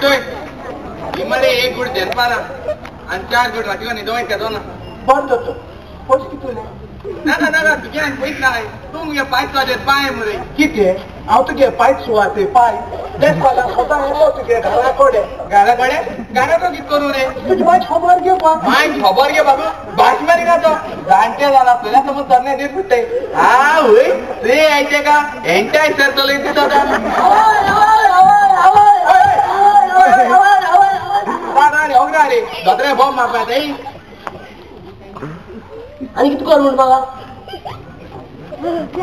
दोय मरे एक गुड देनपारा आणि 4 गुड रात्री न्हिदोंक येतो ना. बरें दोतोर, पयशे कितले? नाका नाका तुगे आनी पयस नाका, तूं मुगे पांय सुवातेर पांय मरे. कितें हांव तुगे पांय सुवाते पांय तेच फाल्यां स्वता येयलो तुगे घरा कडेन. घरा कडेन? घरा तो कितें करूं रे? तुजी मातशी खबर घेवपाक. मातशी खबर घेवपाक भाश मारी का तो जाणटे जाला तुज्या समज तरणे दीस फुट्टाय. हा वय ते आयचे का हेंच्या सर चलय दिसता. रे दोतरे बॉम्ब मारपा येताय. आनी कितें कर म्हूण म्हाका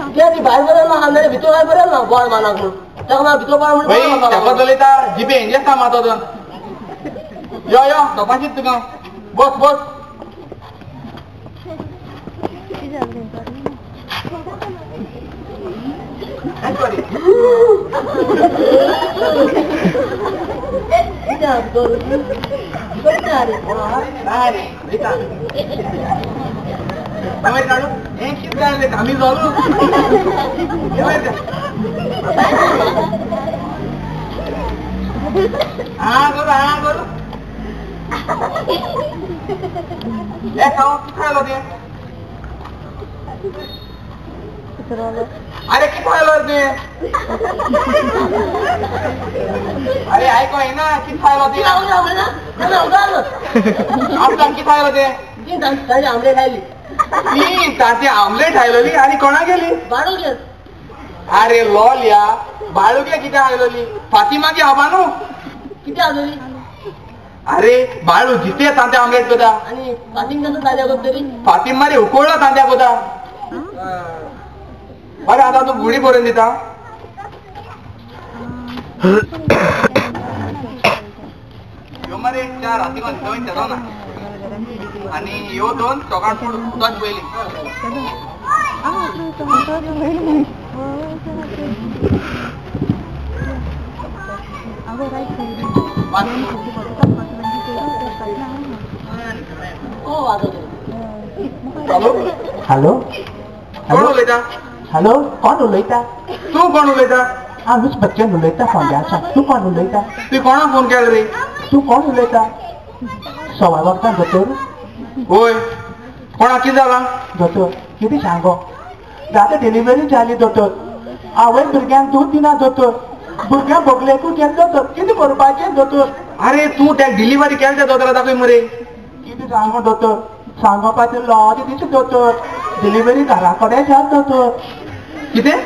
ते भायर बरें ना आनी भितर काय बरें ना बोळ मानाक म्हूण ताका ना भितर बोळ म्हूण शपथ उलयता जिबे हेंजे सांग तो. यो यो तपाशीत तुका, बस बस. अरे किती खायलो तुवें? अरे आयको येना किती खायलो ते? आमकां किती खायलो ते? 3 आमलेट खायली. 3 तांती आमलेट खायलोली आनी कोणा गेली? बाळूगे. अरे लॉल या बाळूगे कितें खायलोली? फातिमागे आबा न्हू कितें खायलोली? अरे बाळू जिते तांते आमलेट कोता आनी फातीम कसो ताज्या कोत तरी? फातीम मारे उकडला तांत्या कोता. बरें आतां तूं गुडी बरोवन दिता. ह्यो मरे 4 राती न्हिदोंक ना आनी ह्यो 2 सकाळ फुडें उदक पयलीं. हॅलो कोण उलयता? हॅलो कोण उलयता? तूं कोण उलयता? हांव मिस बच्चन उलयता फोंड्याच्यान. तूं कोण उलयता? तुवें कोणाक फोन केलो रे? तूं कोण उलयता? सवाय वखदां दोतोर? वय कोणाक कितें जालां? दोतोर कितें सांगो, जाता डिलिव्हरी जाली दोतोर, आवय भुरग्यांक दूद दिना दोतोर, भुरग्यांक बोगलेकूय गेले दोतोर, कितें करपाचें दोतोर? अरे तूं त्या डिलिव्हरी केल्या त्या दोतोरा दाखय मरे. कितें सांगो दोतोर, सांगपाचें लॉज दिसता दोतोर, डिलिव्हरी घरा कडेन जाल दोतोर. कितें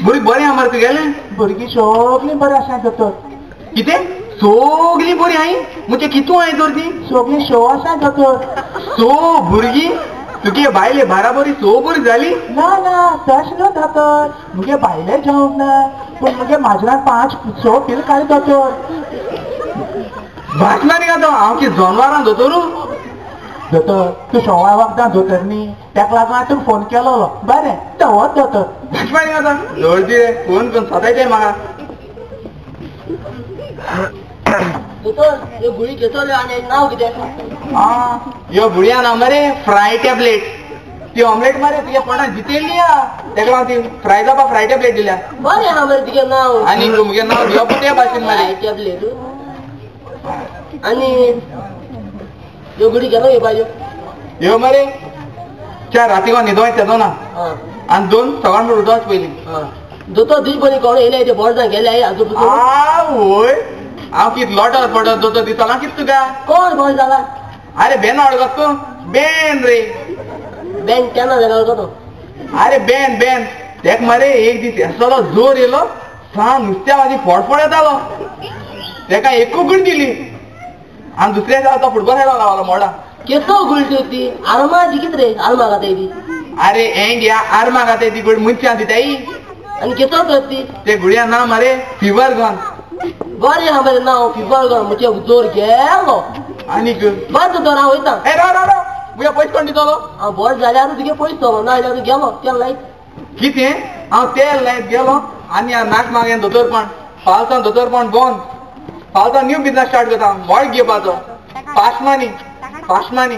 भुरगीं बरें आहा मरे तुगेलें? भुरगीं सगलीं बरीं आसा दोतोर. कितें सगलीं बरीं आहाय? म्हणजे कितू आहाय तर तीं? सगलीं 6 आसा दोतोर. 6 भुरगीं? तुगे बायले बाराबरी 6 बरी जाली? ना ना तशें न्हू दोतोर, मुगे बायले जावंक ना, पूण मुगे माजरान 5-6 पील काडली दोतोर. भाशणां न्ही तो हांव कितें जनवरां दोतोरू? दोतोर तूं सवाय वखदां दोतोर न्ही, तेका लागून हांवें तुका फोन केलोलो. बरें दवर दोतोर. भाशणां न्ही आतां दवरती रे फोन करून सतायताय म्हाका. दोतोर ह्यो गुळी घेतलो आनी नांव कितें? आं ह्यो गुळयां नांव मरे फ्राय टॅबलेट. ती ऑमलेट मरे तुज्या पोटान जितेली आहा, तेका लागून ती फ्राय जावपाक फ्राय टॅबलेट दिल्या. बरें आहा मरे तुगें नांव. आनी मुगे नांव दिवप ते भाशेन मरे टॅबलेट. आनी ह्यो गुळी केन्ना घेवपाच्यो? ह्यो मरे 4 राती न्हिदोंक येतो ना आनी 2 सकाळ फुडें उठोवच पयलीं. दोतोर तुजे पयलीं कोण येयले ते बोर्डां गेले आजू? आवय हांव कितें लोटत पडत दोतोर दिसता कितें तुका? कोण बोर्ड जाला? अरे बेन वळखत तूं? बेन रे. बेन केन्ना जाल्यार वळखतो? अरे बेन बेन तेका मरे एक दीस असलो जोर येयलो सा नुस्त्या भाजी फडफड येतालो, तेका एकू गुण दिली आनी दुसऱ्या दिसा तो फुटबॉल खेळपाक लागलो मोडा. केसो गुळटी ती आर्मा जिकीत रे, आर्मा घाताय ती. अरे एंग या आर्मा घाताय ती गुळ मनशां दिताय. आनी केसो तर ती? ते गुळयां नांव मरे फिवर गन. बरें आहा मरे नांव फिवर गन, म्हणजे जोर गेलो. आनी बरें दोतोर हांव वयता. ए राव राव राव, मुगे पयशे कोण दितलो? हांव बरें जाल्यार तुगे पयशे दितलो, ना जाल्यार तूं गेलो तेल लायत. कितें हांव तेल लायत गेलो आनी नाक मागेन दोतोरपण पावसान दोतोरपण बंद. पावसान न्यू बिजनस स्टार्ट करता मोड घेवपाचो. पाशमानी पाशमानी.